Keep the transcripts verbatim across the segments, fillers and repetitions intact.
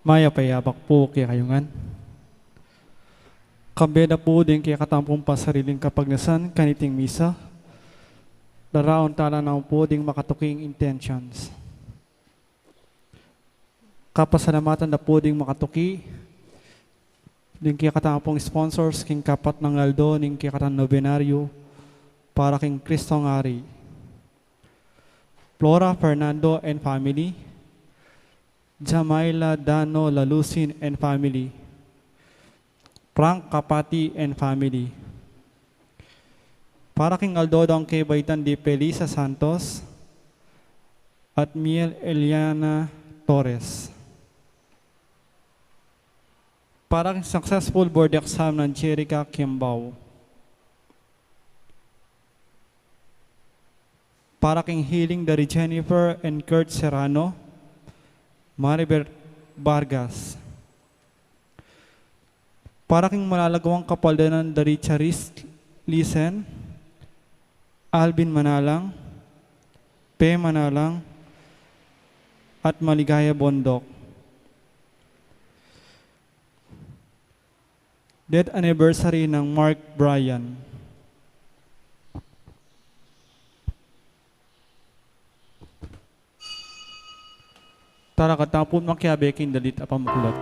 Mayap a abak pu kekayu ngan. Kambe da pu ding kekatamu pung pasariling kapagnasan kaniting misa, daraun tala namu pu ding makatuking intentions. Kapasalamatan da pu ding makatuki ding kekatamu pung sponsors king kapat nang aldo ning kekatang nobenaryo para king Kristong Ari. Flora Fernando and family, Jamaila Dano Lalusin and family, Frank Kapati and family. Para king aldo dang kebaitan di Felisa Santos at Miel Eliana Torres. Para king successful board exam nang Jerica Kimbao. Para king healing dari Jennifer and Kurt Serrano, Maribel Vargas. Para king malalaguang kapaldanan dari Charis Lisen, Alvin Manalang, Pe Manalang, at Maligaya Bondok. Death anniversary nang Mark Bryan. Tara, katamu pun makiabe king dalit a pamuklat.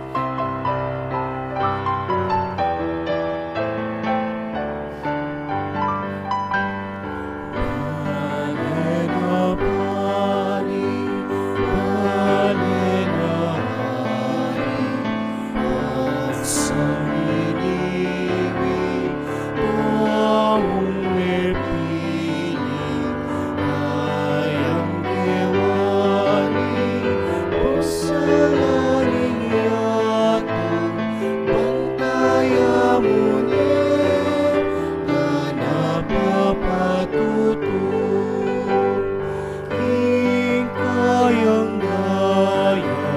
King kayang daya,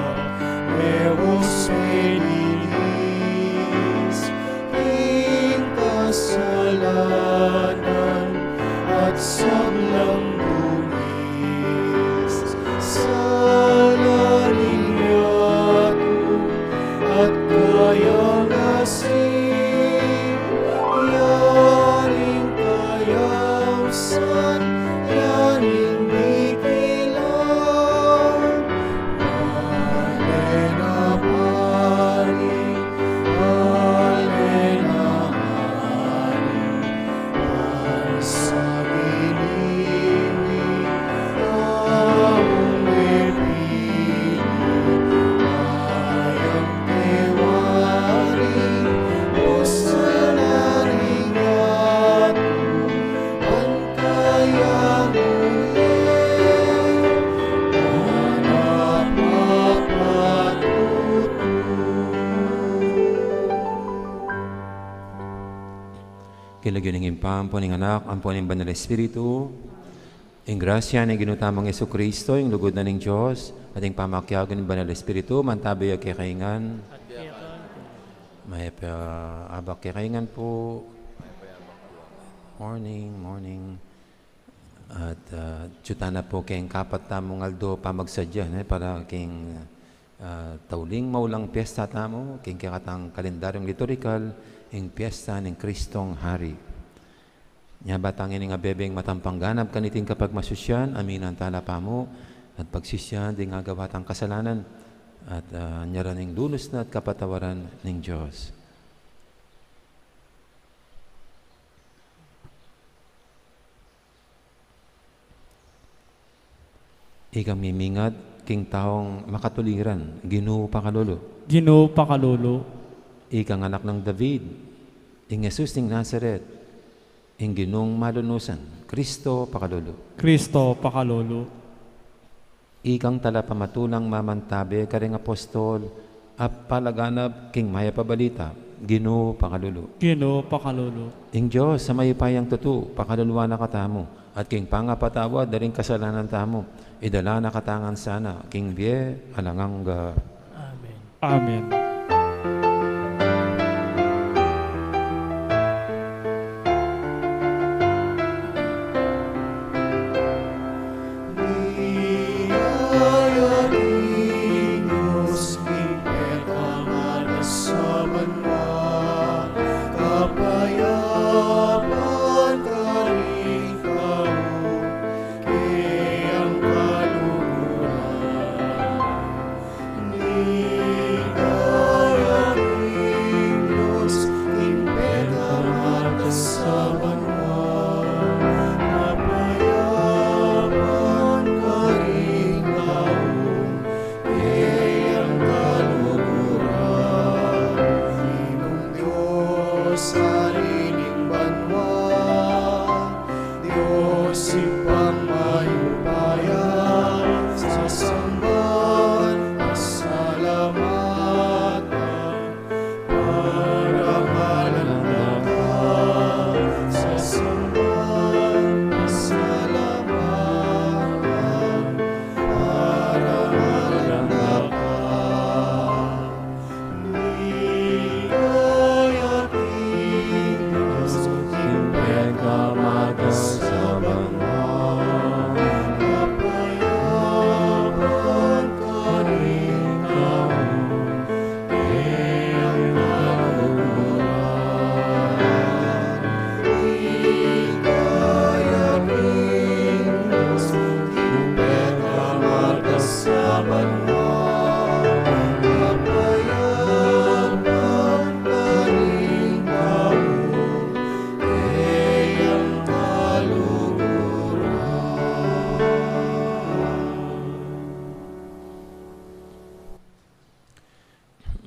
lewos menilis, king kasalanan at sablang dungis, sala ning yatu at kayang asin, yaring kayausan, yaring dikilan. Alena pari, alena hari, King lagyu ning Ibpa, ampo ning Anak, ampo ning Banal Espiritu. Ing grasya ning Ginu tamung Jesucristo, ing lugud na ning Dios, at ing pamakiabe ning Banal Espiritu, mantabe ya kekayu ngan. Mayap a abak kekayu ngan pu. Morning, morning. At, ah, ditak na pu king kapat tamung aldo pamagsadya, ne, para king ah, tauling maulang piesta tamu, king kekatang kalendaryung liturhikal, ing piesta ning Kristong Hari. Nya ba tang ining abebeng matampang ganap kaniting kapagmasusyan, aminan tala pamu, at pagsisian ding agawa tang kasalanan, at, ah, nyaran ning lunus na at kapatawaran ning Dios. Ikang mimingat king taung makatuliran, Ginu pakalulu. Ginu pakalulu. Ikang anak nang David, ing Jesus ning Nazaret, ing Ginung malunusan, Kristo pakalulu. Kristo pakalulu. Ikang talapamatulang mamantabe karing apostol, a palaganap king mayap a balita, Ginu pakalulu. Ginu pakalulu. Ing Dios a mayupayang tutu, pakaluluan na katamu, at king pangapatawad da ring kasalanan tamu, idala na katamu ngan sana king bie alang angga. Amen. Amen.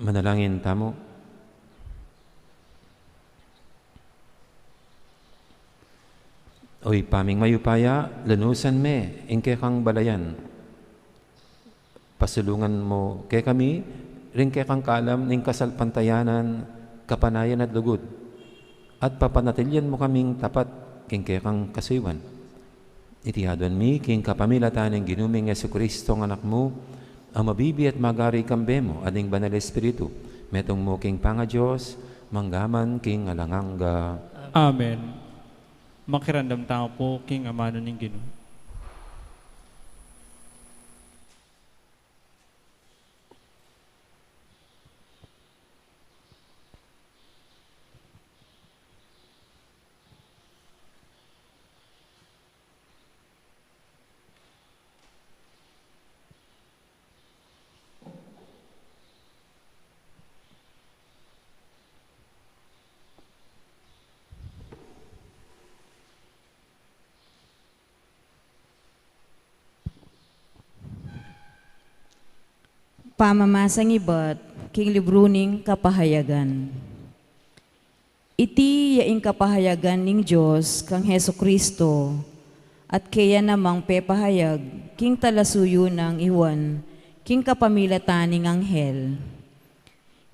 Manalangin tamu. O Ibpa ming mayupaya, lunusan me ing kekang balayan. Pasulungan mu kekami ring kekang kalam ning kasalpantayanan, kapanayan at lugud, at papanatilian mu kaming tapat king kekang kasuyuan. Iti aduan mi king kapamilatan ning Ginu ming Jesucristo, a Anak mu, a mabibie at magari kambe mu at ning Banal Espiritu, metung mu king pangaDios, mangga man king alang angga. Amen. Makiramdam tamu pu king amanu ning Ginu. Pamamasang ibat king libru ning Kapahayagan. Iti ya ing kapahayagan ning Dios kang Jesucristo, at keya namang pepahayag king talasuyu nang i Juan king kapamilatan ning anghel.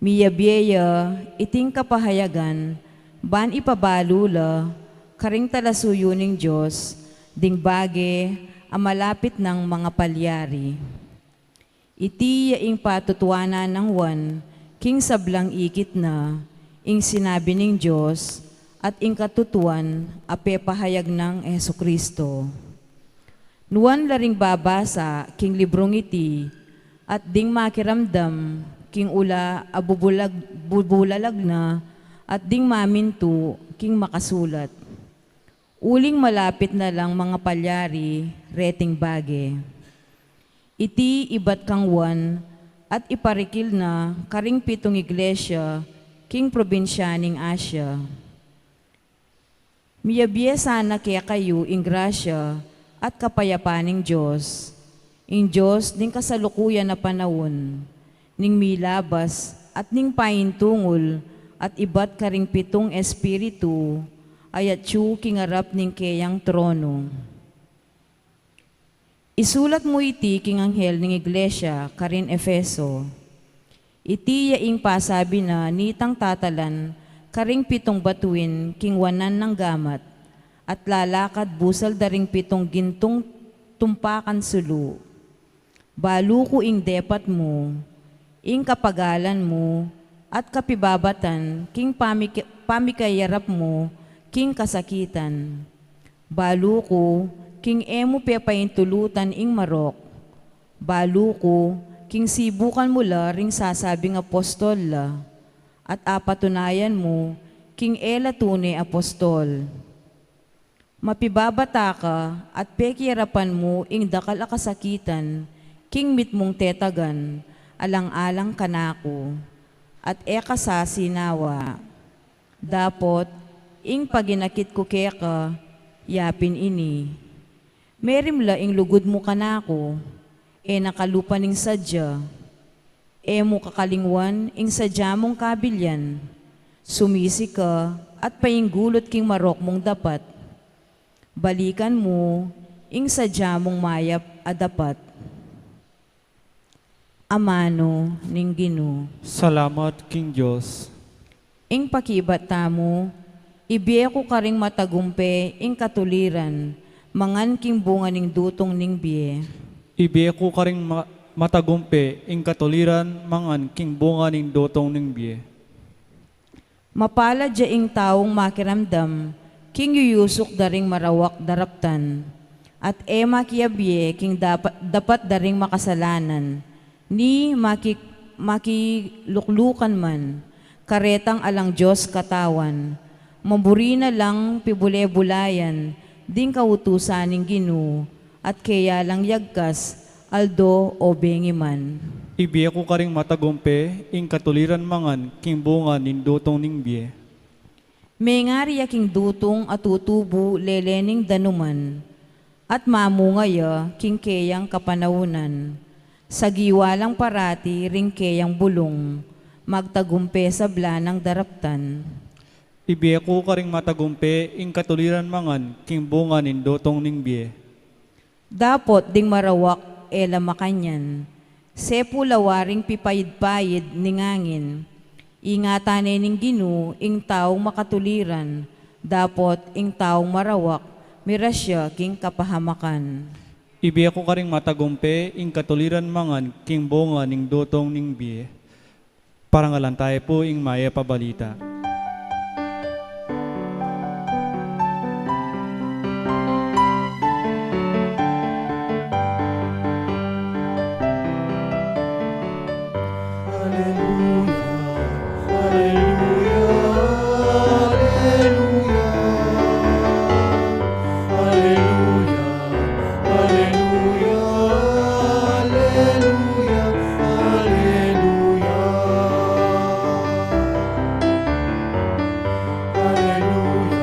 Miyabie ya iting kapahayagan ban ipabalu la karing talasuyu ning Dios ding bage a malapit nang mangapalyari. Iti ya ing patutuanan nang Juan king sablang ikit na, ing sinabi ning Dios at ing katutuan a pepahayag nang Jesucristo. Nuan la ring babasa king librung iti at ding makiramdam king ula a bubulag-, bubulalag na at ding mamintu king makasulat. Uling malapit na lang mangapalyari reting bage. Iti ibat kang Juan at iparikil na karing pitung iglesia king probinsya ning Asia. Miyabie sana kekayu ing grasya at kapayapan ning Dios, ing Dios ning kasalukuyan a panaun, ning milabas at ning paintungul at ibat karing pitung espiritu a yatsu king arap ning keyang trono. Isulat mu iti king anghel ning iglesia karin Efeso. Iti ya ing pasabi na nitang tatalan karing pitung batuin king wanan nang gamat, at lalakad busal da ring pitung gintung tumpakan sulu. Balu ku ing depat mu, ing kapagalan mu, at kapibabatan king pamik-, pamikayarap mu king kasakitan. Balu ku king e mu pepaintulutan ing marok. Balu ku king sibukan mu la ring sasabing apostol la, at apatunayan mu king e la tune apostol. Mapibabata ka at pekiyarapan mu ing dakal a kasakitan king mitmung tetagan alang-alang kanaku, at e ka sa sinawa. Dapot ing paginakit ku keka yapin ini. Merim la ing lugud mu kanaku, e na ka lupa ning sadya. E mu kakalingwan ing sadya mung kabilian. Sumisi ka at painggulut king marok mung dapat. Balikan mu ing sadya mung mayap a dapat. Amanu ning Ginu. Salamat king Dios. Ing pakibat tamu, ibie ku karing matagumpe ing katuliran, mangan king bunga ning dutung ning bie. Ibie ku karing ma-, matagumpe ing katuliran, mangan king bunga ning dutung ning bie. Mapalad ya ing taung makiramdam king yuyusuk da ring marawak daraptan, at e makiabie king dapa-, dapat da ring makasalanan, ni maki-, makiluklukan man, karetang alang Dios katawan, maburi na lang pibule-bulayan ding kautusan ning Ginu, at keya lang yagkas, aldo o bengi man. Ibie ku karing matagumpe ing katuliran mangan king bunga ning dutung ning bie. Mengari ya king dutung a tutubu lele ning danuman, at mamunga ya king keyang kapanaunan. Sagiwa lang parati ring keyang bulung, magtagumpe sabla nang daraptan. Ibie ku karing matagumpe ing katuliran mangan king bunga ning dutong ning bie. Dapot ding marawak e la makanyan, sepu la waring pipayid-payid ning angin. Ingatan ne ning Ginu ing taung makatuliran, dapot ing taung marawak mirasya king kapahamakan. Ibie ku karing matagumpe ing katuliran mangan king bunga ning dutong ning bie. Parangalan tayu pu ing mayap a balita. Aleluya, aleluya, aleluya. Aleluya, aleluya, aleluya, aleluya. Aleluya,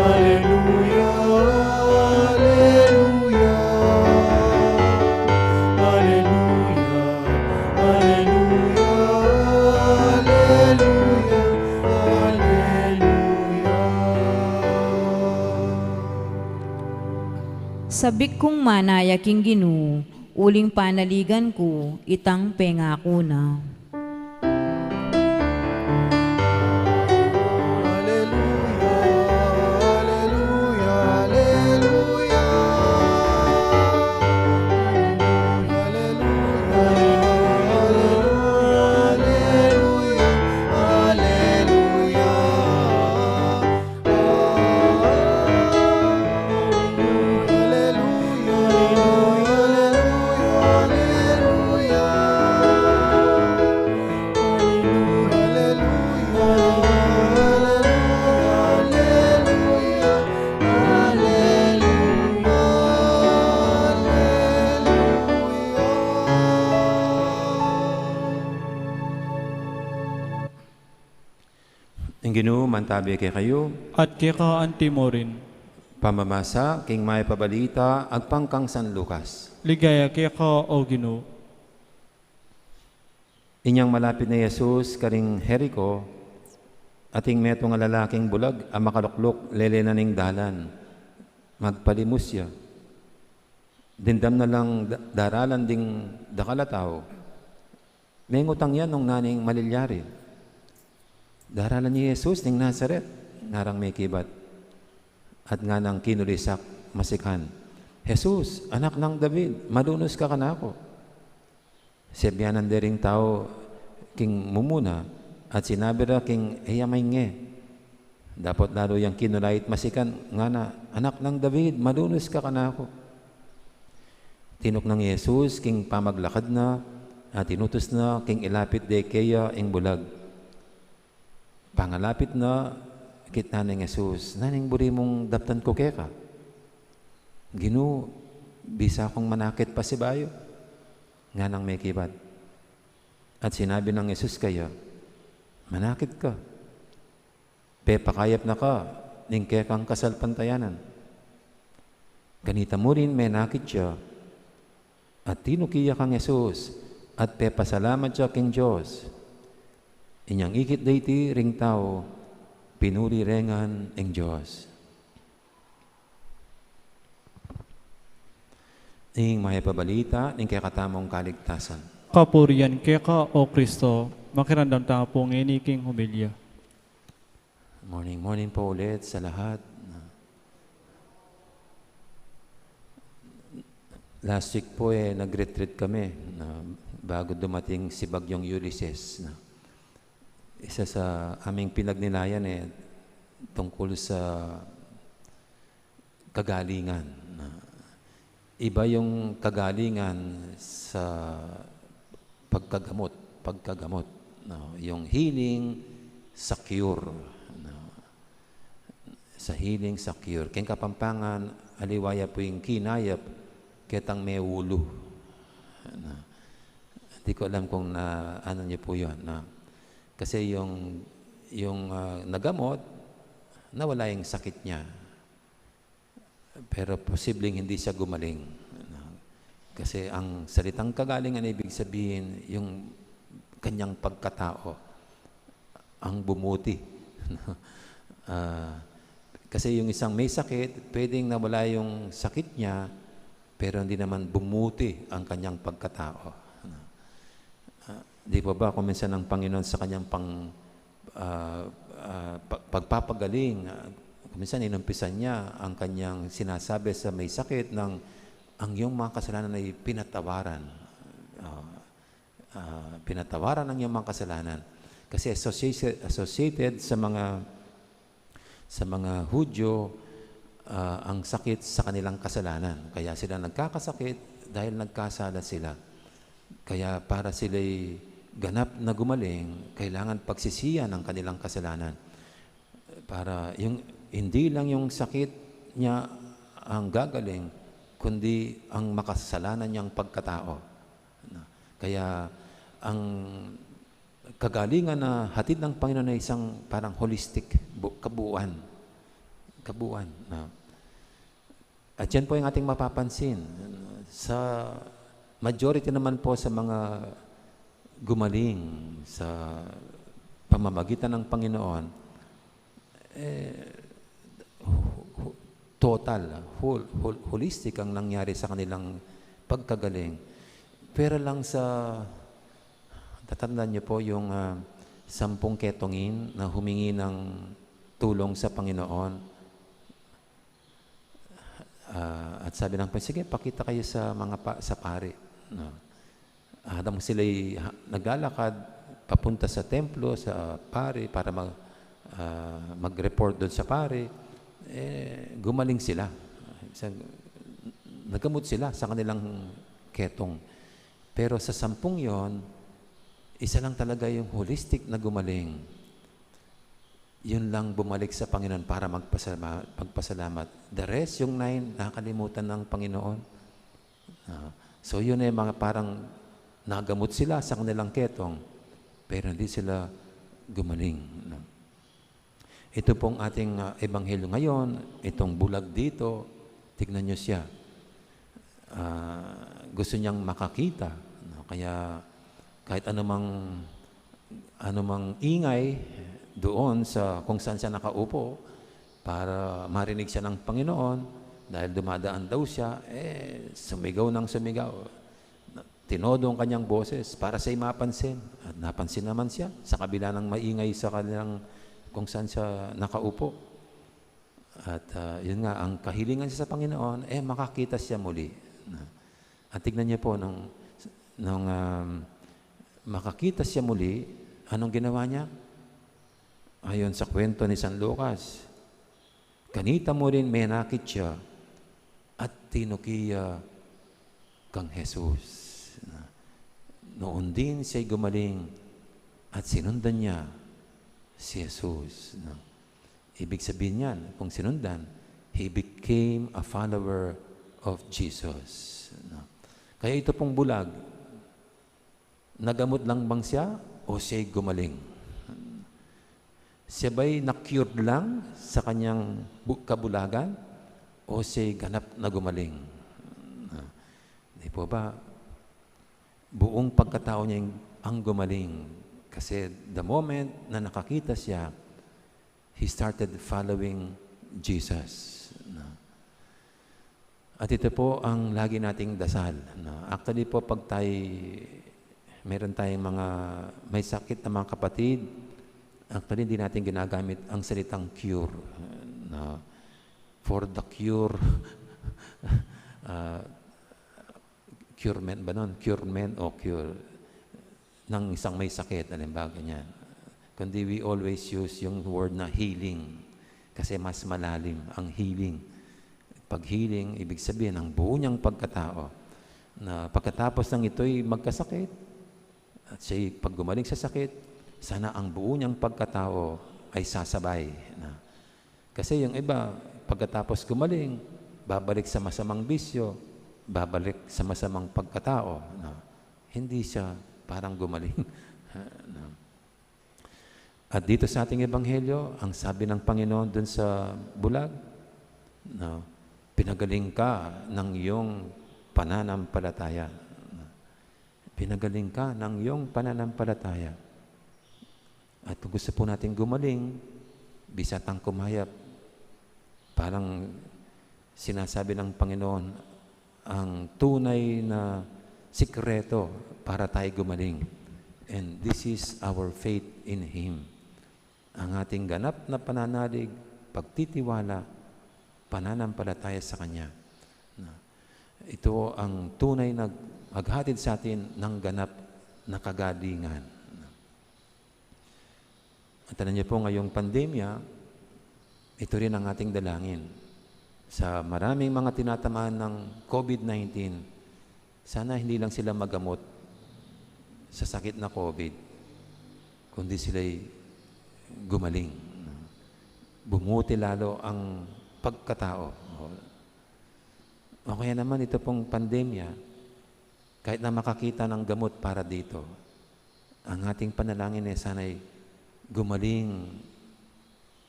aleluya, aleluya. Aleluya, aleluya, aleluya, aleluya. Sabik kung manaya king Ginu, uling panaligan ku itang pengaku na. Ing Ginu mantabi kekayu. At keka anti mu rin. Pamamasa king Mayap a Balita agpang kang San Lucas. Ligaya keka, O Ginu. Inyang malapit ne i Jesus karing Jerico, ating metung a lalaking bulag a makalukluk lele na ning dalan. Magpalimus ya. Dimdam na lang da-, daralan ding dakal a tau. Mengutang ya nung nanung malilyari. Daralan ye i Jesus ning Nazaret, ngarang mekibat. At nganang kinulisak masikan, "Jesus, Anak nang David, malunus ka kanaku." Siabianan de ring tau king mumuna, at sinabi ra king e ya mainge. Dapot lalu yang kinulait masikan, ngana, "Anak nang David, malunus ka kanaku." Tinuknang Jesus king pamaglakad na, at inutus na king ilapit de keya ing bulag. Pangalapit na, kitnan neng Jesus, "Nanung buri mung daptan ku keka?" "Ginu, bisa kung manakit pasibayu," nganang mekibat. At sinabi nang Jesus keya, "Manakit ka. Pepakayap na ka ning kekang kasalpantayanan." Kanita mu rin menakit ya, at tinuki ya kang Jesus, at pepasalamat ya king Dios. Inyang ikit de iti ring tau, pinuri re ngan ing Dios. Ing Mayap a Balita ning kekatamung kaligtasan. Kapurian keka, O Kristo. Makiramdam tamu pu ngeni king homilya. Morning, morning po ulit sa lahat. Last week po, eh, nag-retreat kami na bago dumating si Bagyong Ulysses, na isa sa aming pinagnilayan, eh, tungkol sa kagalingan, no? Iba yung kagalingan sa pagkagamot, pagkagamot, no? Yung healing sa cure, no? Sa healing sa cure. Keng Kapampangan, aliwa ya pu ing kinayap ketang meulu, no? Di ko alam kung na, ano niyo po yun, no? Kasi yung, yung, ah, nagamot, nawala yung sakit niya. Pero posibleng hindi siya gumaling. Kasi ang salitang kagalingan, ibig sabihin, yung kanyang pagkatao ang bumuti. Ah, kasi yung isang may sakit, pwedeng nawala yung sakit niya, pero hindi naman bumuti ang kanyang pagkatao. Ah, di po ba kung minsan ang Panginoon sa kanyang pang, ah, ah, pa-, pagpapagaling, ah, kung minsan inumpisan niya ang kanyang sinasabi sa may sakit ng ang iyong mga kasalanan ay pinatawaran. Ah, ah, pinatawaran ang iyong mga kasalanan. Kasi associated, associated sa mga, sa mga Hudyo, ah, ang sakit sa kanilang kasalanan. Kaya sila nagkakasakit dahil nagkasala sila. Kaya para sila'y ganap na gumaling, kailangan pagsisihan ang kanilang kasalanan. Para yung, hindi lang yung sakit niya ang gagaling, kundi ang makasalanan niyang pagkatao. No? Kaya ang kagalingan na hatid ng Panginoon ay isang parang holistic, bu-, kabuuan. Kabuuan. No? At yan po yung ating mapapansin. Sa majority naman po sa mga gumaling sa pamamagitan ng Panginoon, eh, hu-, hu-, total, whole, whole, holistic ang nangyari sa kanilang pagkagaling. Pero lang sa, tatandaan niyo po yung, ah, sampung ketongin na humingi ng tulong sa Panginoon. Ah, at sabi ng Panginoon, "Sige, pakita kayo sa mga pa-, sa pari." No? Habang sila'y ha-, naglalakad papunta sa templo, sa pari, para mag-, ah, mag-report doon sa pari, eh, gumaling sila. Sa-, nagamot sila sa kanilang ketong. Pero sa sampung yon, isa lang talaga yung holistic na gumaling. Yun lang bumalik sa Panginoon para magpasama-, magpasalamat. The rest, yung nine, nakalimutan ng Panginoon. Ah, so, yun ay mga parang nagamot sila sa kanilang ketong, pero hindi sila gumaling, no? Ito pong ating, ah, ebanghelyo ngayon, itong bulag dito, tignan niyo siya. Ah, gusto niyang makakita, no? Kaya kahit anumang, anumang ingay doon sa kung saan siya nakaupo para marinig siya ng Panginoon, dahil dumadaan daw siya, eh, sumigaw ng sumigaw. Tinodo ang kanyang boses para siya'y mapansin. At napansin naman siya sa kabila ng maingay sa kanilang kung saan siya nakaupo. At, ah, yun nga, ang kahilingan siya sa Panginoon, eh, makakita siya muli. Na, at tignan niyo po, nung, nung, um, makakita siya muli, anong ginawa niya? Ayon sa kwento ni San Lucas, kanita mu rin menakit siya at tinuki ya kang Jesus. Na, noon din siya'y gumaling at sinundan niya si Jesus. Na, ibig sabihin niyan, kung sinundan, he became a follower of Jesus. Na, kaya ito pong bulag, nagamot lang bang siya o siya'y gumaling? Siya ba'y na-cured lang sa kanyang bu-, kabulagan o siya'y ganap na gumaling? Ah, di po ba? Buong pagkatao niya yung, ang gumaling. Kasi the moment na nakakita siya, he started following Jesus. Na, at ito po ang lagi nating dasal, no? Actually po, pag tayo, meron tayong mga, may sakit na mga kapatid, actually, hindi natin ginagamit ang salitang cure, no? For the cure, ah, curement ba nun? Curement o cure ng isang may sakit, halimbawa, ganyan. Kundi we always use yung word na healing. Kasi mas malalim ang healing. Pag healing, ibig sabihin, ang buo niyang pagkatao. Na pagkatapos ng ito'y magkasakit, at siya'y pag gumaling sa sakit, sana ang buo niyang pagkatao ay sasabay. Na, kasi yung iba, pagkatapos gumaling, babalik sa masamang bisyo, babalik sa masamang pagkatao. Na, hindi siya parang gumaling. Na, at dito sa ating ebanghelyo, ang sabi ng Panginoon dun sa bulag, no, "Pinagaling ka ng iyong pananampalataya." No? Pinagaling ka ng iyong pananampalataya. At kung gusto po natin gumaling, bisa tang kumayap, parang sinasabi ng Panginoon, ang tunay na sikreto para tayo gumaling. And this is our faith in Him. Ang ating ganap na pananalig, pagtitiwala, pananampalataya sa Kanya. Na, ito ang tunay na maghatid sa atin ng ganap na kagalingan. At alam niyo po, ngayong pandemya, ito rin ang ating dalangin. Sa maraming mga tinatamaan ng COVID nineteen, sana hindi lang sila magamot sa sakit na COVID, kundi sila'y gumaling. Bumuti lalo ang pagkatao. O kaya naman, ito pong pandemya, kahit na makakita ng gamot para dito, ang ating panalangin ay sana'y gumaling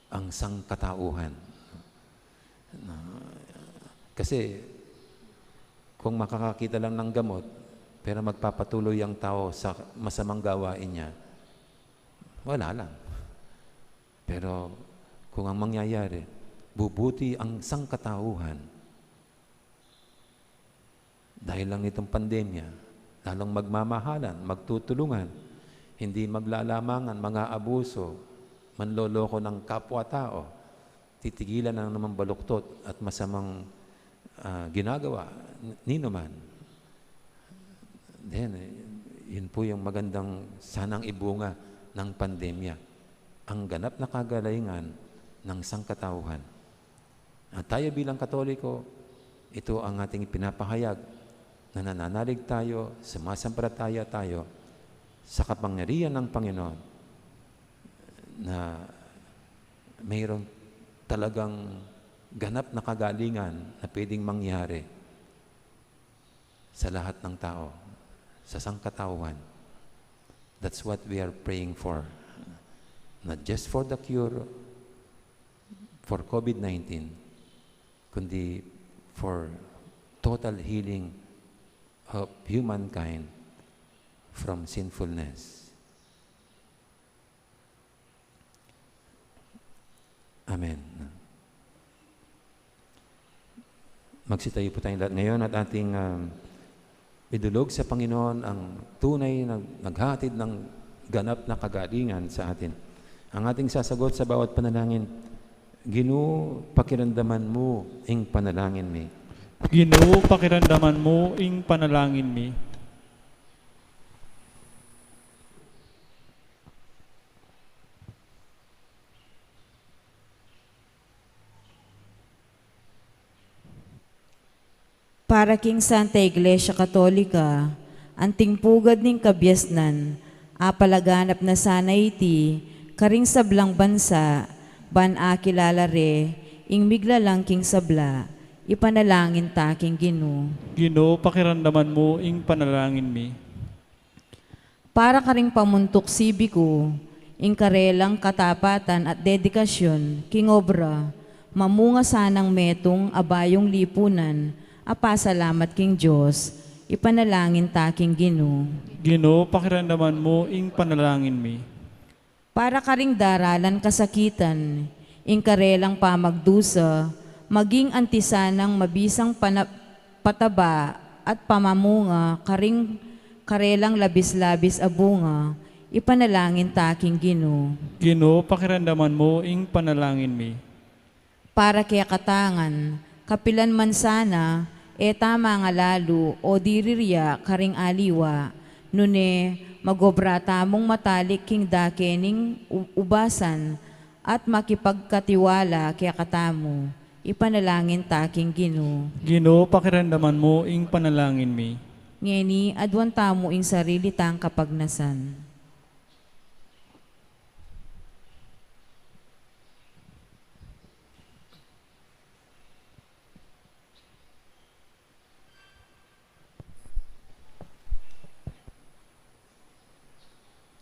ang sangkatauhan. Na, kasi kung makakakita lang ng gamot, pero magpapatuloy ang tao sa masamang gawain niya, wala lang. Pero kung ang mangyayari, bubuti ang sangkatauhan, dahil lang nitong pandemya, lalong magmamahalan, magtutulungan, hindi maglalamangan, mag-aabuso, manloloko ng kapwa-tao, titigilan ang namang baluktot at masamang, ah, ginagawa, n-, ninuman. Then, eh, yun po yung magandang sanang ibunga ng pandemya. Ang ganap na kagalingan ng sangkatauhan. At tayo bilang Katoliko, ito ang ating ipinapahayag na nananalig tayo, sumasampalataya tayo sa kapangyarihan ng Panginoon na mayroon talagang ganap na kagalingan na pwedeng mangyari sa lahat ng tao, sa sangkatauhan. That's what we are praying for. Not just for the cure for COVID nineteen, kundi for total healing of humankind from sinfulness. Amen. Magsitayo po tayong lahat ngayon at ating, um, idulog sa Panginoon ang tunay na naghatid ng ganap na kagalingan sa atin. Ang ating sasagot sa bawat panalangin, "Ginu, pakiramdaman mu ing panalangin mi." Ginu, pakiramdaman mu ing panalangin mi. Para king Santa Iglesia Katolika, anting pugad ning kabiasnan, apalaganap na sana iti karing sablang bansa, ban akilala re ing miglalang king sabla, ipanalangin ta king Ginu. Ginu, pakiramdaman mu ing panalangin mi. Para karing pamuntuk sibiku, ing karelang katapatan at dedikasyun king obra, mamunga sanang metung a bayung lipunan a pasalamat king Dios, ipanalangin ta king Ginu. Ginu, pakiramdaman mu ing panalangin mi. Para karing daralan kasakitan, ing karelang pamagdusa, maging anti sanang mabisang pana-, pataba at pamamunga karing karelang labis-labis a bunga, ipanalangin ta king Ginu. Ginu, pakiramdaman mu ing panalangin mi. Para kekatang ngan, kapilan man sana, e ta mangalalu o dirirya karing aliwa, nune, mag-obra tamung matalik king dake ning u-, ubasan, at makipagkatiwala kekatamu. Ipanalangin ta king Ginu. Ginu, pakiramdaman mu ing panalangin mi. Ngeni, aduan tamu ing sarili tang kapagnasan.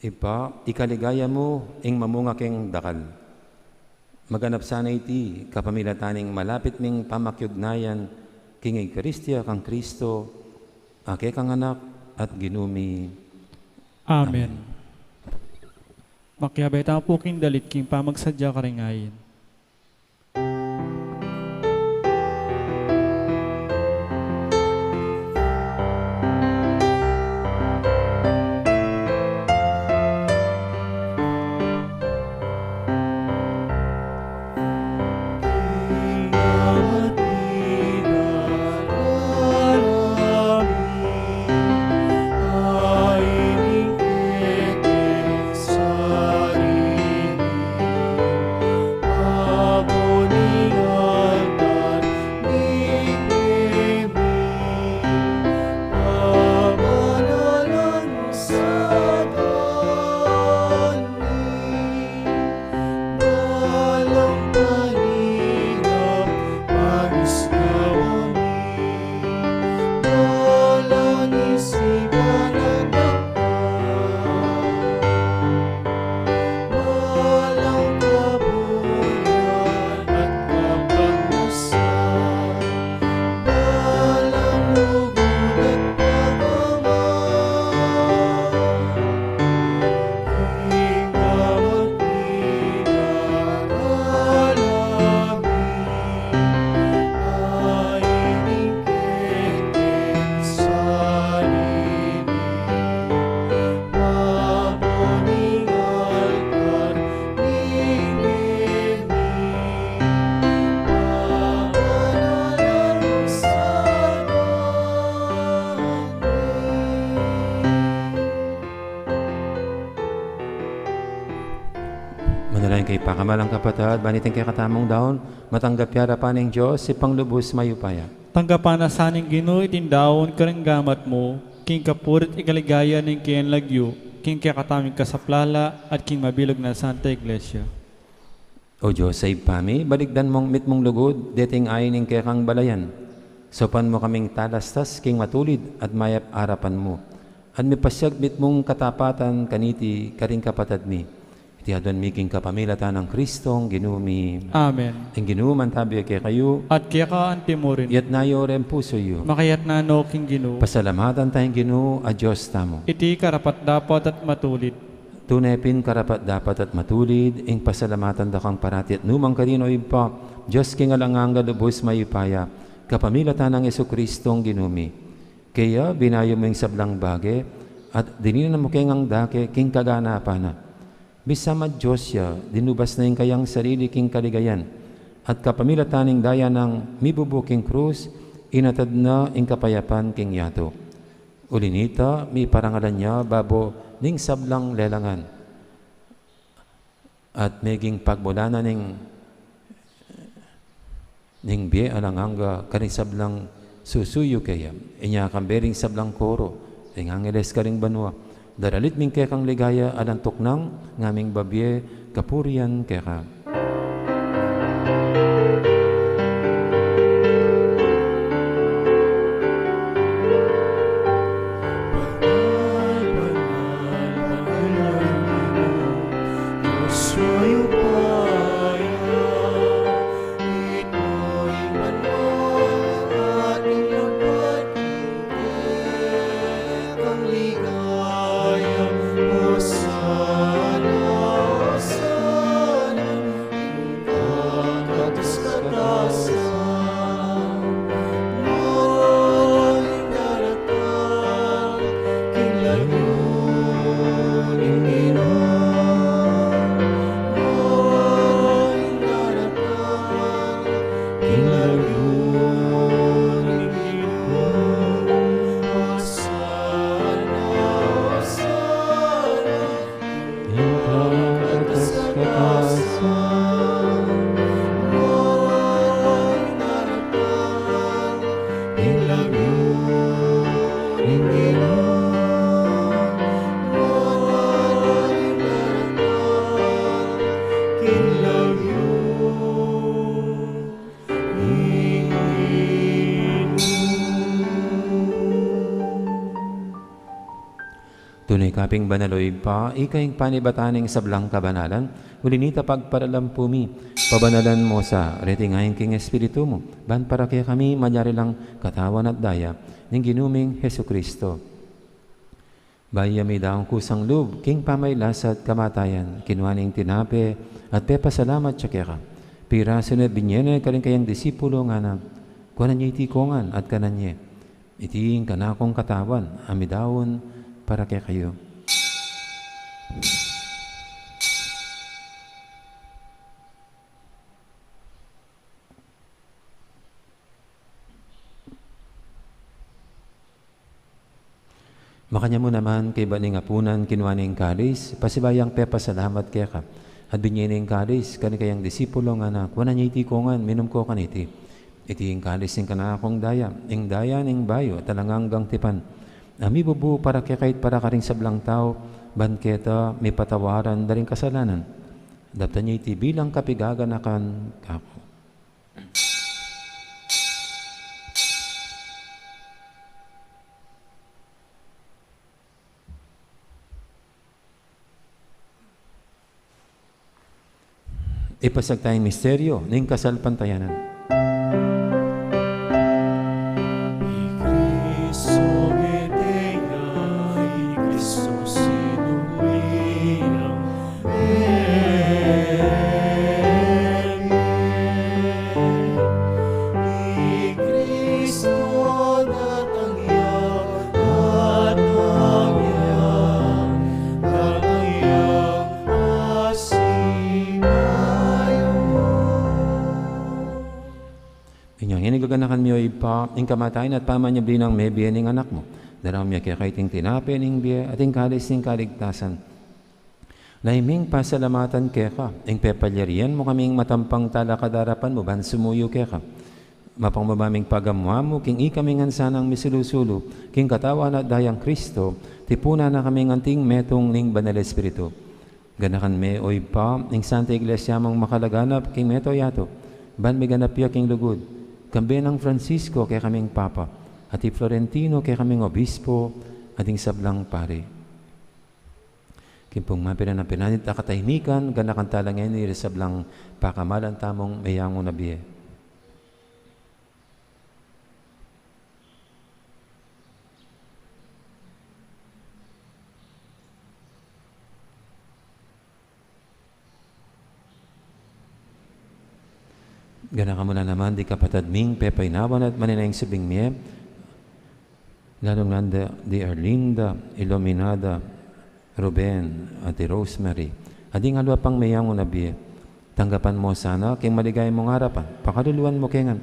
Ibpa, ikaligaya mu ing mamunga keng dakal. Maganap sana iti kapamilatan ning malapit ming pamakiugnayan king Eukaristia kang Kristo, a kekang Anak, at Ginu mi. Amen. Amen. Makiabay tamu pu king dalit king pamagsadya karing ain. Manalangin kayu pakamalan kung kapatad, ban iting kekatamung daun matanggap ya arapan ning Dios, Ibpang lubus mayupaya. Tanggapan na sa ning Ginu iting daun karing gamat mu, king kapurian at ikaligaya ning keyang lagyu, king kekatamung kasaplalan at king mabilug nang Santa Iglesia. O Dios a Ibpa mi, balikdan mung mitmung lugud deting ain ning kekang balayan. Saupan mu kaming talastas king matulid at mayap a arapan mu, at mipasyag mitmung katapatan kaniti karing kapatad mi. Iti aduan mi king kapamilatan nang Kristong Ginu mi. Amen. Ing Ginu mantabi ya kekayu. At keka antimurin. Iyatas yu ring pusu yu. Makayatas no king Ginu. Pasalamatan taya ing Ginu a Dios tamu. Iti karapat-dapat at matulid. Tune pin karapat-dapat at matulid ing pasalamatan da kang parati at nukarin man, O Ibpa, Dios king alang angga, lubus mayupaya, kapamilatan nang Jesucristong Ginu mi. Kaya binayu mu ing sablang bage at dininan mu keng angga ke king kaganapan na. Bisa man Dios ya, dinubas na ing kayang sarili king kaligayan, at kapamilatan ning daya nang mibubu king krus, inatad na ing kapayapan king yatu. Uli nita, miparangalan ya babo ning sablang lelangan, at meging pagmulan na ning, ning bie alang angga karing sablang susuyu keya. Inya kambe ring sablang koro ring angeles karing banua, daralit mi ing kekang ligaya alang tuknang, ngaming babie kapurian keka. Tune ka pin banal, o Ibpa, ika ing panibatan ning sablang kabanalan, uli nita pagparalampu mi, pabanalan mu sa reting ain king Espiritu mu, ban para kekami malyari lang katawan at daya ning Ginu ming Jesucristo. Bayu ya midaun kusang lub king pamagkasakit at kamatayan, kinua ne ing tinape at pepasalamat ya keka. Pirasu ne, binye ne karing kayang disipulo, ngana, kuanan ye iti kongan at kanan ye. Iti ing kanakung katawan a midaun para kekayu. Makanyan mu naman, kaybat ning apunan, kinua ne ing kalis, pasibayu yang pepasalamat keka. At binye ne ing kalis karing kayang disipulo, ngana, kuanan ye iti kongan, minum ko kaniti. Iti ing kalis ning kanakung daya, ing daya ning bayu at alang anggang tipan, a mibubu para kekayu at para karing sablang tau, ban keta mipatawaran da ring kasalanan. Daptan ye iti bilang kapaganakan kaku. Ipasiag taya ing misteryu ning kasalpantayanan. I Kristo mete ya, i Kristo sinubli na, i Kristo datang ya, datang ya, datang ya, a sibayu. Inya ngeni gaganakan mi, o Ibpa, ing kamatayan at pamanyubli nang mebie ning Anak mu. Daraun mi keka iting tinape ning bie at ing kalis ning kaligtasan. Lalu ming pasalamatan keka ing pepalyarian mu kaming matampang talakad king arapan mu ban sumuyu keka. Mapagmabaming pagamu-amu king ikami ngan sanang misulu-sulu king katawan at dayang Kristo, tipunan na kami ngan anting metung ning Banal Espiritu. Ganakan me, o Ibpa, ing Santa Iglesia mung makalaganap king mabilug a yatu, ban miganap ya king lugud, kambe nang Francisco kekaming Papa, at i Florentino kekaming Obispo, at ding sablang pari. King pung mapilan a pinanit a katahimikan, ganakan tala ngeni ring sablang pakamalan tamung meyangu na bie. Ganakan mu na naman ding kapatad ming pepaynawan at maninayang subling mie, lalu na di, di Arlinda, Iluminada, Ruben, at i Rosemary, at ding aliwa pang meyangu na bie. Tanggapan mu sana king maligaya mung arapan, pakaluluan mu ke ngan,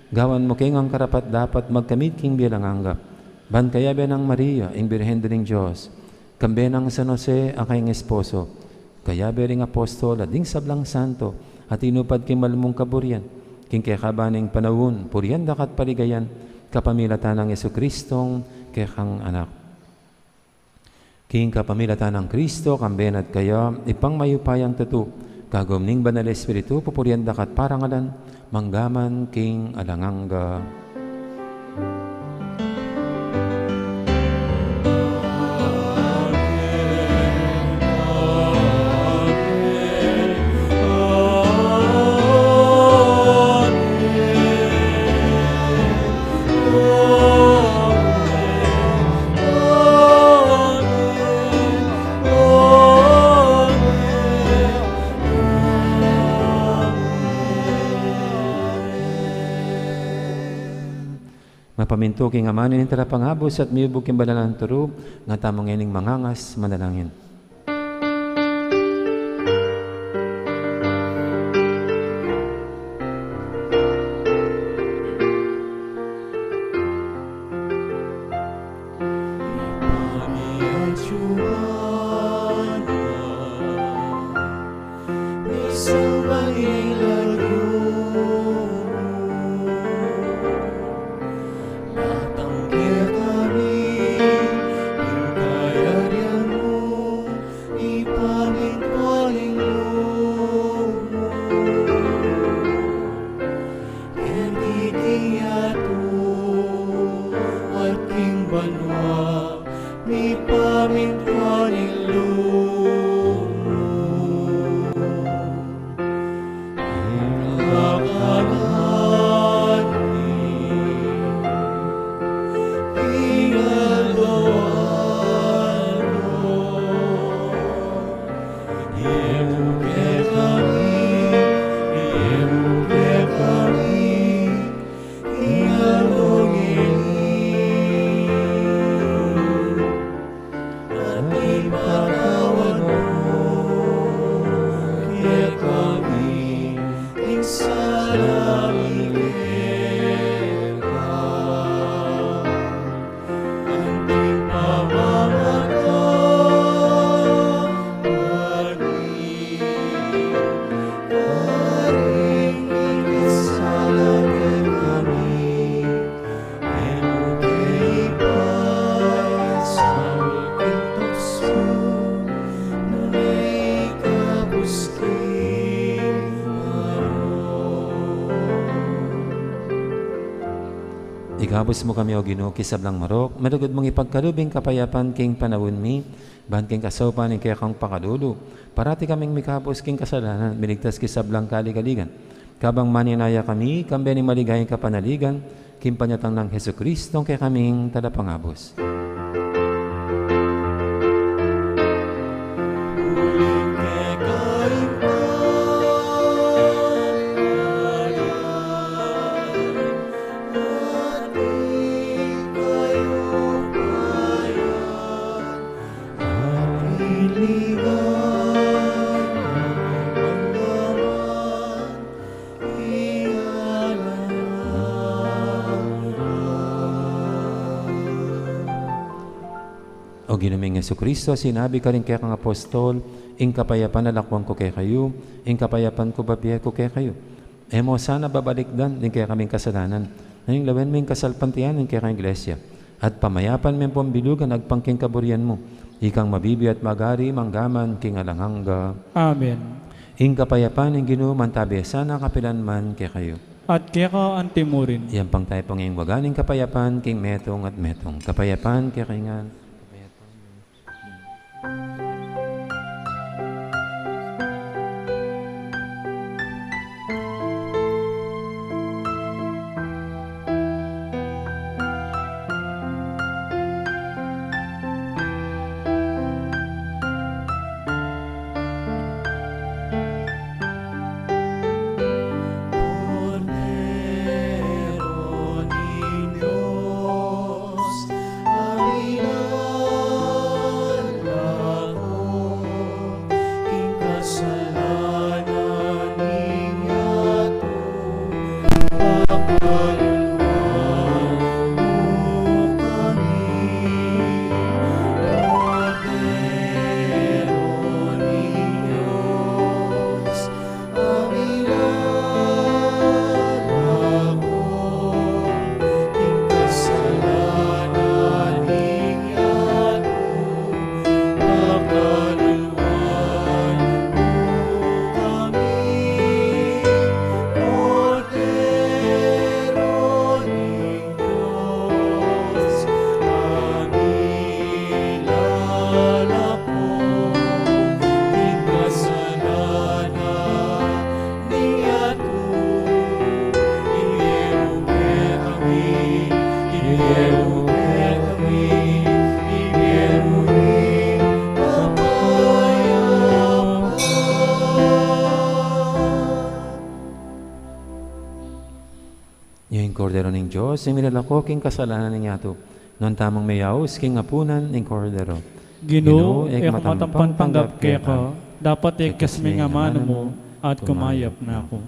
gawan mu ke ngan karapat-dapat magkamit king bie alang angga, ban kayabe nang Maria, ing Birhen ning Dios, kambe nang San Jose a kayang esposo, kayabe ring apostol at ding sablang santo a tinupad king mal mung kaburian, king kekaban ning panaun, purian da ka at paligayan, kapamilatan nang Jesucristong kekang Anak. King kapamilatan nang Kristo, kambe na at kaya, Ibpang mayupayang tutu, kagum ning Banal Espiritu, pupurian da ka at parangalan, mangga man king alang angga. Mapamintu king amanu ning Talapangabus at miyubug king banal a turu, nga tamu ngening mangangas manalangin. Misamban ing lagyu mu, datang kekami ing kayarian mu, mipamintuan ing lub mu keti king yatu at king banua, mipamintuan ing lub mu. Ikabus mu kami, O Ginu, king sablang marok, malugud mung ipagkalub ing kapayapan king panaun mi, ban king kasaupan ning kekang pakalulu, parati kaming mikabus king kasalanan, miligtas king sablang kaligaligan. Kabang manenaya kami, kambe ning maligayang kapanaligan, king panyatang nang Jesucristo, kekaming Talapangabus. O Ginu ming Jesucristo, sinabi ka ring kekang apostol, ing kapayapan lalakwan ku kekayu, ing kapayapan ku bibie ku kekayu. E mu sana babalikdan ding kekaming kasalanan, nune lawen mu ing kasalpantayanan ning kekang iglesia, at pamayapan me pung bilugan agpang king kaburian mu, ikang mabibie at mag-ari mangga man king alang angga. Amen. Ing kapayapan ning Ginu mantabi sana kapilan man kekayu. At keka anti murin. Iyampang tayu pung ing waga ning kapayapan king metung at metung. Kapayapan kekayu ngan. Ing Kordero ning Dios, ing milalako king kasalanan ning yatu. Nuan tamung meyaus king apunan ning Kordero. Ginu, e ku matampang tanggap keka, dapot ikes me ing amanu mu, at kumayap na ku.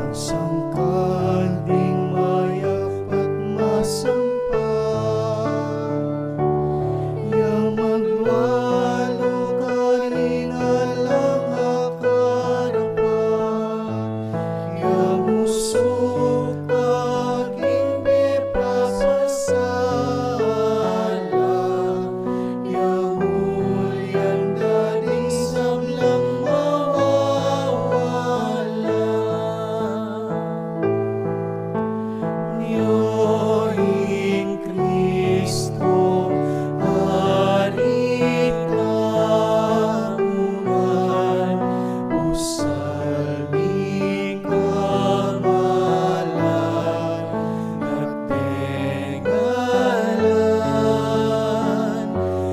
Sangkan ding mayap at masampa, ya magbalu karin alang akarapat, ya musukan king pepasasala, ya ulian da ding sablang mawawala. Nya ing Kristo, Ari tamu ngan, pusal mikamalan, Tengalan,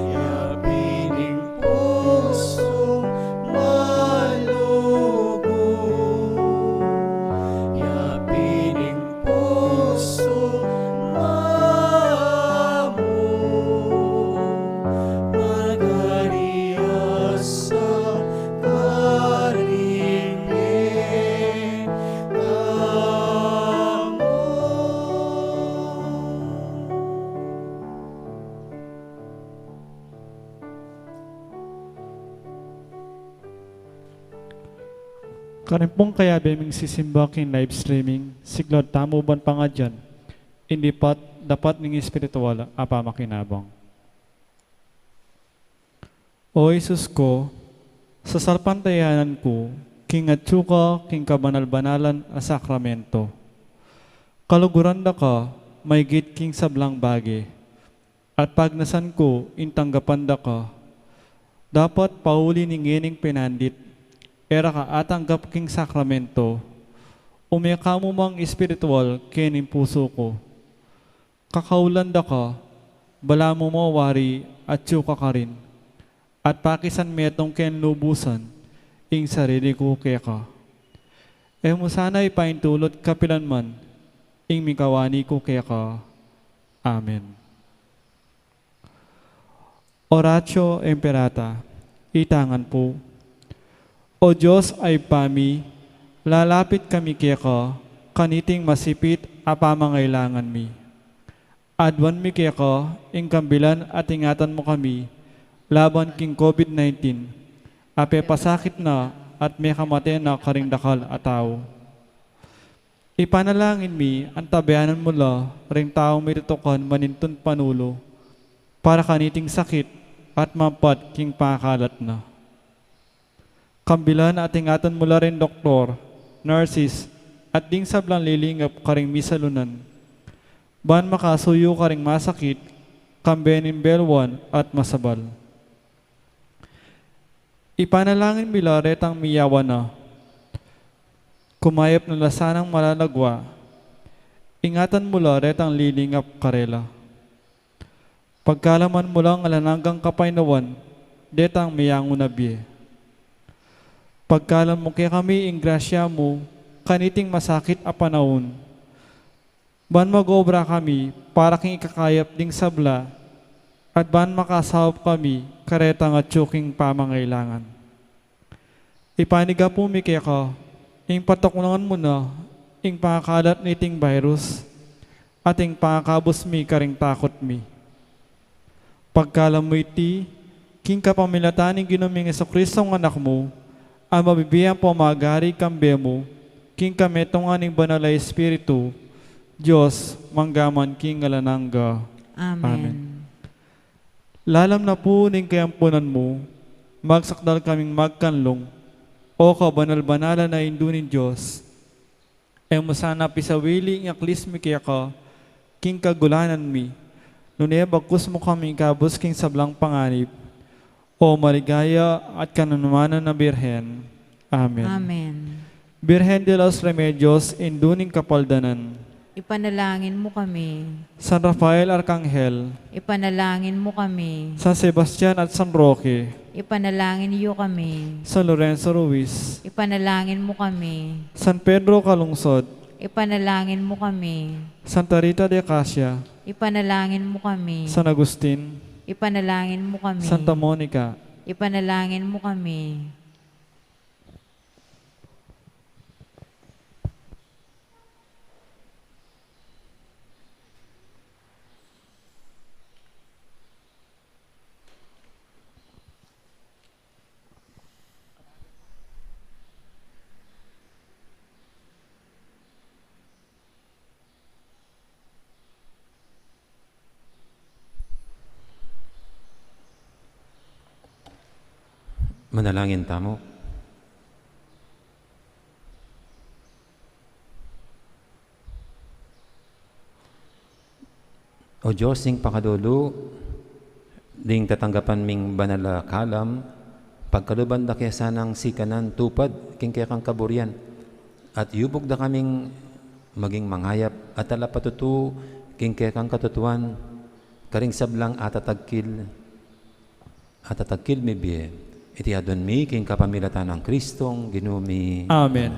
yapin ing pusung malugu, yapin ing pusung mamu, magari ya sa karing e tamu. Karin pung kayabe ming sisimba king live streaming, siklaud tamu ban pangadyan ing dapat, dapat ning espiritual a pamakinabang. O Jesus ku, sasalpantayanan ku king atyu ka king kabanal-banalan a sakramento. Kaluguran da ka maigit king sablang bage, at pagnasan ku ing tanggapan da ka. Dapat pauli ning ngening penandit, e ra ka atanggap king sakramento, ume ka mu mang espiritual kening pusu ku. Kakaulan da ka, balamu mo wari atyu ka karin, at pakisan metung king lubusan ing sarili ku keka. E mu sana ipaintulut kapilan man ing mikawani ku keka. Amen. Oratio Imperata, itangan pu. O Dios a Ibpa mi, lalapit kami keka kaniting masipit a pamangailangan mi. Aduan mi keka ing kambilan at ingatan mu kami laban king COVID nineteen a pepasakit na at mekamate na karing dakal a tau. Ipanalangin mi, antabayanan mu la ring taung mitutukan manintun panulu para kaniting sakit at mampat king pakalat na. Kambilan at ingatan mu la ring doktor, nurses, at ding sablang lilingap karing misalunan, ban makasuyu karing masakit, kambe ning belwan at masabal. Ipanalangin mi la retang miyawa na, kumayap na la sanang malalagwa, ingatan mu la retang lilingap karela. Pagkaluban mu lang alang anggang kapaynawan detang meyangu na bie. Pagkaluban mu kekami ing grasya mu kaniting masakit a panaun, ban mag-obra kami para king ikakayap ding sabla, at ban makasaup kami karetang atyu king pamangailangan. Ipanyawad mi keka ing patuknangan mu na ing pakalat niting virus, at ing pakabus mi karing takut mi. Pagkaluban mu iti, king kapamilatan ning Ginu ming Jesucristo a Anak mu, a mabibie ampon magari kambe mu, king kametungan ning Banal a Espiritu, Dios, mangga man king alang angga. Amen. Amen. Lalam na pu ning kayampunan mu, magsakdal kaming magkanlung, O kabanal-banalan a Indu ning Dios. E mu sana pisawili ing aklis mi keka king kagulanan mi, nune bagkus mu kami ikabus king sablang panganib, O maligaya at kananumanan a Birhen. Amen. Amen. Birhen de los Remedios, Indu ning Kapaldanan, ipanalangin mu kami. San Rafael Arkanghel, ipanalangin mu kami. San Sebastian at San Roque, ipanalangin yu kami. San Lorenzo Ruiz, ipanalangin mu kami. San Pedro Calungsod, ipanalangin mu kami. Santa Rita de Casia, ipanalangin mu kami. San Agustin, ipanalangin mu kami. Santa Monica, ipanalangin mu kami. Manalangin tamu. O Dios, ing pakalulu, ding tatanggapan ming banal a kalam, pagkaluban da ke sanang sikanan tupad king kekang kaburian, at yubug da kaming maging mangayap at talapatutu king kekang katutuan, karing sablang atatagkil, atatagkil mi bie. Iti adwan mi king kapamilatan nang Kristong Ginu mi. Amen.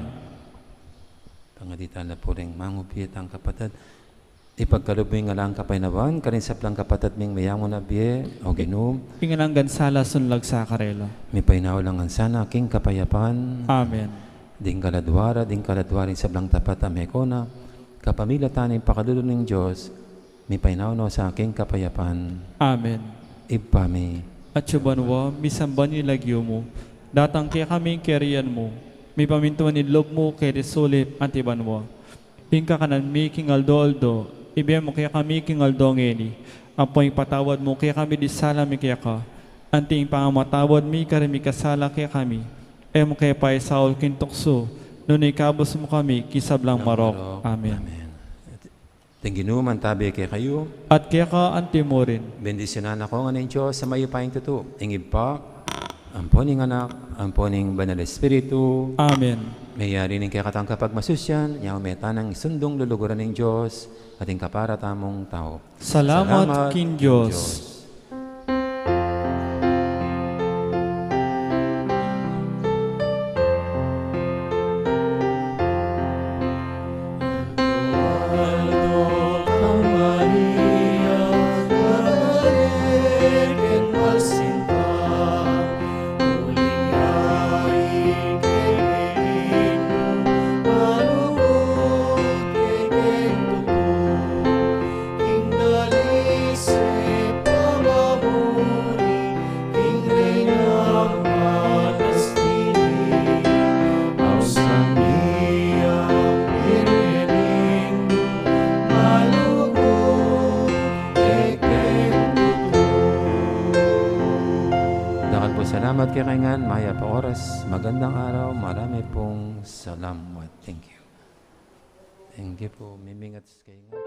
Tangaditan na pu ring mangubie tang kapatad. Ipagkalub mu ing alang kapaynawan karing sablang kapatad ming meyangu na bie, O Ginu. Ing alang sala sunlag sa karela. Mipaynawa la ngan sana king kapayapan. Amen. Ding kaladua ra, ding kaladua ring sablang tapat a mekona, kapamilatan ning pakalulu ning Dios, mipaynawa no sa king kapayapan. Amen. Ibpa mi. Atsu ka banua, misamban ya ing lagyu mu, datang kekami ing kayarian mu, mipamintuan ing lub mu keti sulip anti banua. Ing kakanan mi king aldo-aldo, ibie mu kekami king aldo ngeni, ampo ipatawad mu kekami ding sala mi keka, anti ing pamamatawad mi karing mikasala kekami. E mu ke paisaul king tuksu, nune ikabus mu kami king sablang marok. Amen. Amen. Ing Ginu mantabi kekayu. At keka anti murin. Bendisyunan na kayu ngan ning Dios a mayupayang tutu, ing Ibpa, ampo ning Anak, ampo ning Banal Espiritu. Amen. Meyari ning kekatang kapagmasusyan, ya me tang isundung luluguran ning Dios, at ing kapara tamung tau. Salamat king Dios. King dalise pamamuri, king reynang makastili, ausan mi ang piniling mu, malugud kekeng tutu. Dakal pung salamat kekayu ngan, mayap a oras, magandang araw, marami pung salamat. Thank you. Thank you po. Mimingat kayu ngan.